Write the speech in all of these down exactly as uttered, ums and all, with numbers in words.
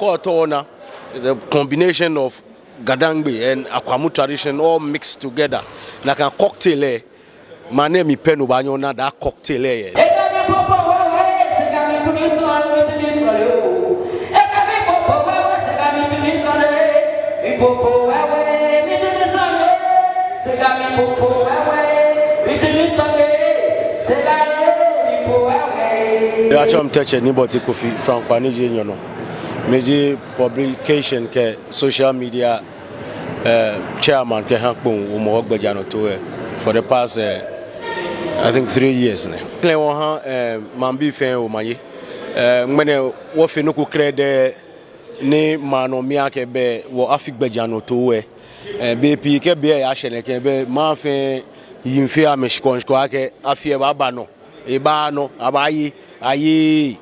Kɛ otao ona, the combination of Gadangbe and Akwamu tradition all mixed together. Nakai cocktail lɛ, maŋ nɛɛ mli pɛ ni obaanyɛ ona that cocktail lɛ yɛ. Atsɛɔ mi Tɛtsɛ Nii Bortey Kofi Frankwa ni ji enyɔ nɔ. Miji publication kɛ social media, eh, chairman kɛha Kpone Homowo gbɛjianɔtoo lɛ for the past, eh, I think, three years nɛ. Klɛŋ wɔha, eh, maŋbii fɛɛ omanye. Eh, ŋmɛnɛ wɔfee nɔ ko krɛdɛɛ ni maŋ nɔ mli akɛ bɛ wɔ afi gbɛjianɔtoo lɛ. Eh, bei pii kɛ be lɛ yashɛ nɛkɛ bɛ maŋ fɛɛ yiŋ fɛɛ amɛshikɔŋshikɔŋ akɛ afi lɛ baaba nɔ, ebaaa nɔ, abaaye, ayeee.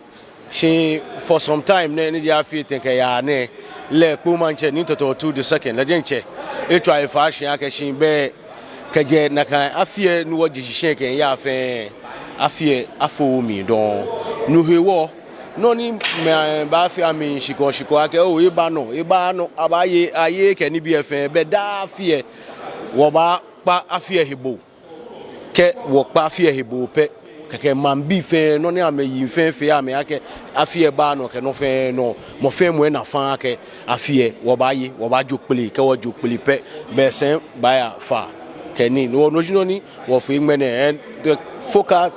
Shi for some time nɛ, ni ji afii etɛ kɛyaa nɛɛ, lɛ Kpone Maŋtsɛ Nii Tɛtɛ Otu the second, lɛ diɛŋtsɛ etswa efa shi akɛ shi bɛ kɛjɛ nakai afi lɛ ni wɔje shishi kɛyaa fɛɛ, afi lɛ afooo mli dɔŋŋ. No hewɔ, nɔ ni mɛi baafee amɛshikɔŋshikɔŋ akɛ oo, ebaaa nɔ, ebaaa nɔ, abaaye, ayeee kɛ nibii lɛ fɛɛ, bɛ daa afi lɛ wɔbaakpa afi lɛ he bo. Kɛ wɔkpa afi lɛ he bo pɛ, kɛkɛ maŋbii fɛɛ, nɔ ni amɛyiŋ fɛɛ fee amɛ akɛ afi lɛ baaa nɔ kɛ nɔ fɛɛ nɔ, mɔ fɛɛ mɔ ena faŋŋ akɛ afi lɛ wɔbaaye, wɔbaajo kpele, kɛ wɔjo kpele pɛ, bɛ sɛi baaya faa kɛ nii. No, no ji nɔ ni wɔfee ŋmɛnɛ, and the focal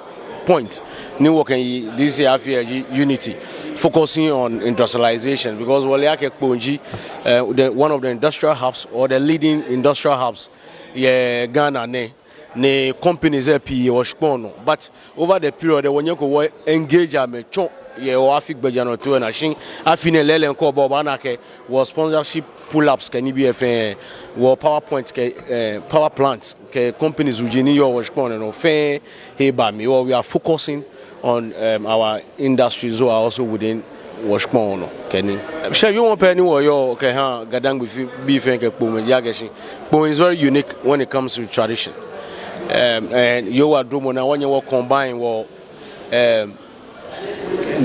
point ni wɔkɛye this year afi lɛ ji unity, focusing on industrialization, because wɔle akɛ Kpone ji, eh, the, one of the industrial hubs or the leading industrial hubs yɛ Ghana nɛɛ. Ni companies lɛ pii yɛ wɔshikpɔŋ nɔ. But over the period lɛ, wɔnyɛko wɔ engage amɛ tsɔ yɛ wɔ afi gbɛjianɔtoo lɛ naa. Shi afi nɛɛ lɛɛlɛŋ kɛ oba, obaana akɛ wɔ sponsorship pull-ups kɛ nibii lɛ fɛɛ, wɔ power point kɛ, eh, power plants kɛ companies wuji ni yɔɔ wɔshikpɔŋ nɔ fɛɛ, he eba mli. Wɔ, we are focusing on, um, our industries who are also within wɔshikpɔŋ nɔ kɛ nii. Shɛɛ yoo mɔ pɛ ni wɔyɔɔ kɛha Gadangbe fi, bii fɛɛ kɛ Kponemɛi ji akɛ shi Kpone is very unique when it comes to tradition. Um, and yɛ wɔ duromɔ naa wɔnyɛ wɔ combine wɔ, um,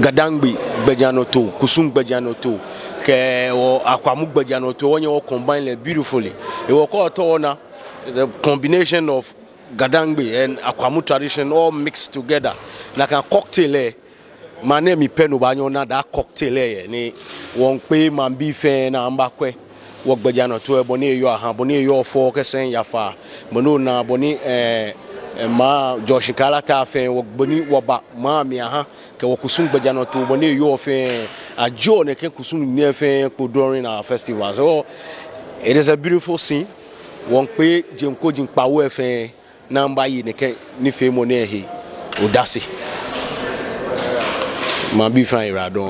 Gadangbe gbɛjianɔtoo, kusum gbɛjianɔtoo, kɛ wɔ Akwamu gbɛjianɔtoo, wɔnyɛ wɔ combine lɛ beautifully. Hewɔ kɛ otao ona, the combination of Gadangbe and Akwamu tradition all mixed together. Nakai cocktail lɛ, maŋ nɛɛ mli pɛ ni obaanyɛ ona that cocktail lɛ yɛ, ni wɔmiikpee maŋbii fɛɛ ni amɛbakwɛ wɔ gbɛjianɔtoo lɛ, bɔ ni eyɔɔ aha, bɔ ni eyɔɔ fɛo kɛ sɛi yaa faa, bɔ ni ona, bɔ ni, eh, eh, maŋ jɔɔshi kɛ alata fɛɛ, wɔ, bɔ ni wɔba maŋ mli aha, kɛ wɔ kusum gbɛjianɔtoo, bɔ ni eyɔɔ fɛɛ, ajɔɔ nɛkɛ kusum nɛɛ fɛɛ kpo during our festivals. So, it is a beautiful scene. Wɔmiikpee jeŋ koji kpawo lɛ fɛɛ ni amɛbaye nɛkɛ nifeemɔ nɛɛ he odase. Maŋbii fɛɛ ayiwaladɔŋŋ.